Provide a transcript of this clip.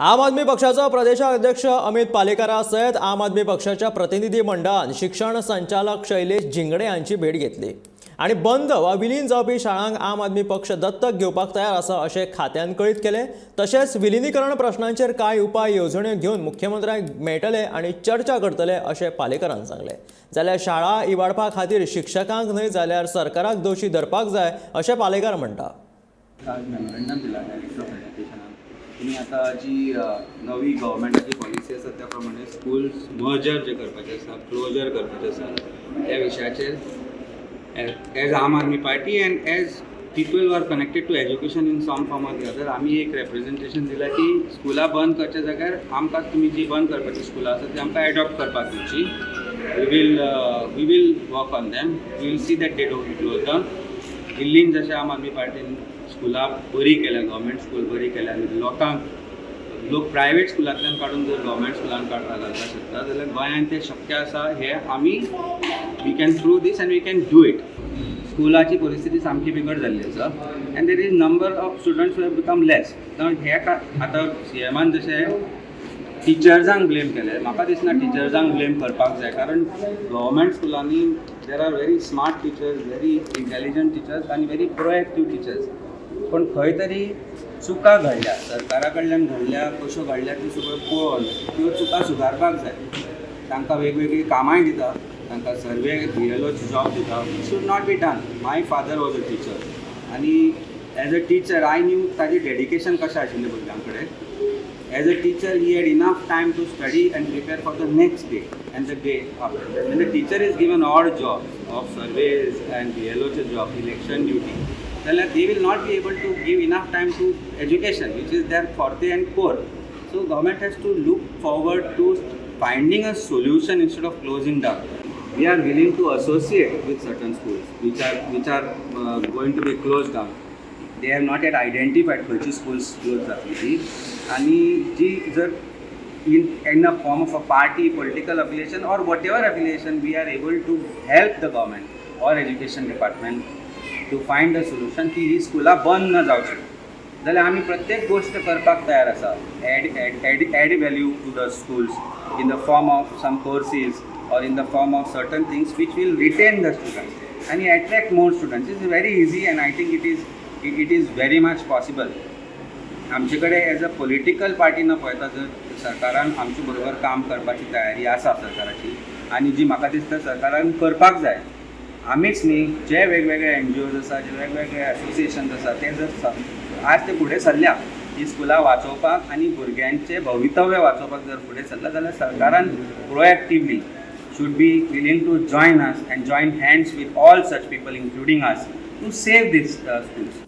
आम आदमी पक्षाचो प्रदेशाध्यक्ष अमित पालेकारा सयत आम आदमी पक्षाच्या प्रतिनिधी मंडळान शिक्षण संचालक शैलेश झिंगडे हांची भेट घेतली आनी बंद वा विलीन जावपी शाळांक आम आदमी पक्ष दत्तक घेवपाक तयार आसा अशें खात्यान कळीत केलें. तशेंच विलिनीकरण प्रश्नांचेर कांय उपाय येवजण्यो घेवन मुख्यमंत्र्यांक मेळटले आनी चर्चा करतले अशें पालेकारान सांगलें. जाल्यार शाळा इबाडपा खातीर शिक्षकांक न्हय जाल्यार सरकाराक दोशी धरपाक जाय अशें पालेकार म्हणटा. आज मेमोरंडम दिला डायरेक्टर ऑफ एज्युकेशनाक. तुमी आतां जी नवी गव्हर्मेंटाची पॉलिसी आसा, त्या प्रमाणे स्कूल्स मर्जर जे करपाचे आसा, क्लोजर करपाचे आसा, त्या विशयाचेर as Aam Aadmi Party and as people are connected to education in some form or the other, आमी एक रेप्रेझेंटेशन दिलां की स्कुलां बंद करच्या जाग्यार आमकां तुमी जी बंद करपाची स्कुलां आसा ती आमकां एडॉप्ट करपाक दिवची. We will work on them. We will see that they don't close down. दिल्लीन जशें आम आदमी पार्टीन स्कुलां बरी केल्या, गव्हर्मेंट स्कूल बरी केल्या आनी लोकांक लोक प्रायवेट स्कुलांतल्यान काडून जर गव्हर्मेंट स्कुलान काडपाक घालपाक शकता जाल्यार गोंयांत तें शक्य आसा हें आमी we can prove this and we can do it. स्कुलाची परिस्थिती सामकी बिकट जाल्ली आसा and there is number of students have become less. हे आतां सीएमान जशें टिचर्सांक ब्लेम केलें, म्हाका दिसना टिचर्सांक ब्लेम करपाक जाय, कारण गव्हर्मेंट स्कुलांनी there are very smart teachers, very intelligent teachers आनी व्हेरी प्रोएक्टीव टिचर्स. पूण खंय तरी चुका घडल्या, सरकारा कडल्यान घडल्या, कश्यो घडल्या त्यो सगळ्यो पळोवन त्यो चुका सुदारपाक जाय. तांकां वेगवेगळीं कामांय दिता, तांकां सर्वे बीएलओची जॉब दिता. It should not be done. My father was a teacher आनी as a teacher I knew ताजें डेडिकेशन कशें आशिल्लें भुरग्यां कडेन. As a teacher, he had enough time to study and prepare for the next day and the day after. When the teacher is given odd jobs of surveys and BLO job, election duty, then they will not be able to give enough time to education, which is their forte and core. So government has to look forward to finding a solution instead of closing down. We are willing to associate with certain schools which are going to be closed down. They have not yet identified खंयची schools close जातली ती आनी जी जर in a form of a party political affiliation or whatever affiliation, we are able to help the government or education department to find a solution की ही स्कुलां बंद न जावची जाल्यार आमी प्रत्येक गोश्ट करपाक तयार आसा. Add value to the schools in the form of some courses or in the form of certain things which will retain the students and attract more students. It's very easy and I think it is very much possible. आमचे कडेन as a political party न पळयता जर सरकारान आमचे बरोबर काम करपाची तयारी आसा सरकाराची आनी जी म्हाका दिसता सरकारान करपाक जाय. आमीच न्ही, जे वेगवेगळे एनजीओज आसा, जे वेगवेगळे एसोसिएशन्स आसा, ते जर आज ते फुडें सरल्या ही स्कुलां वाचोवपाक आनी भुरग्यांचें भवितव्य वाचोवपाक जर फुडें सरला जाल्यार सरकारान proactively should be willing to join us and join hands with all such people, including us, to save these schools.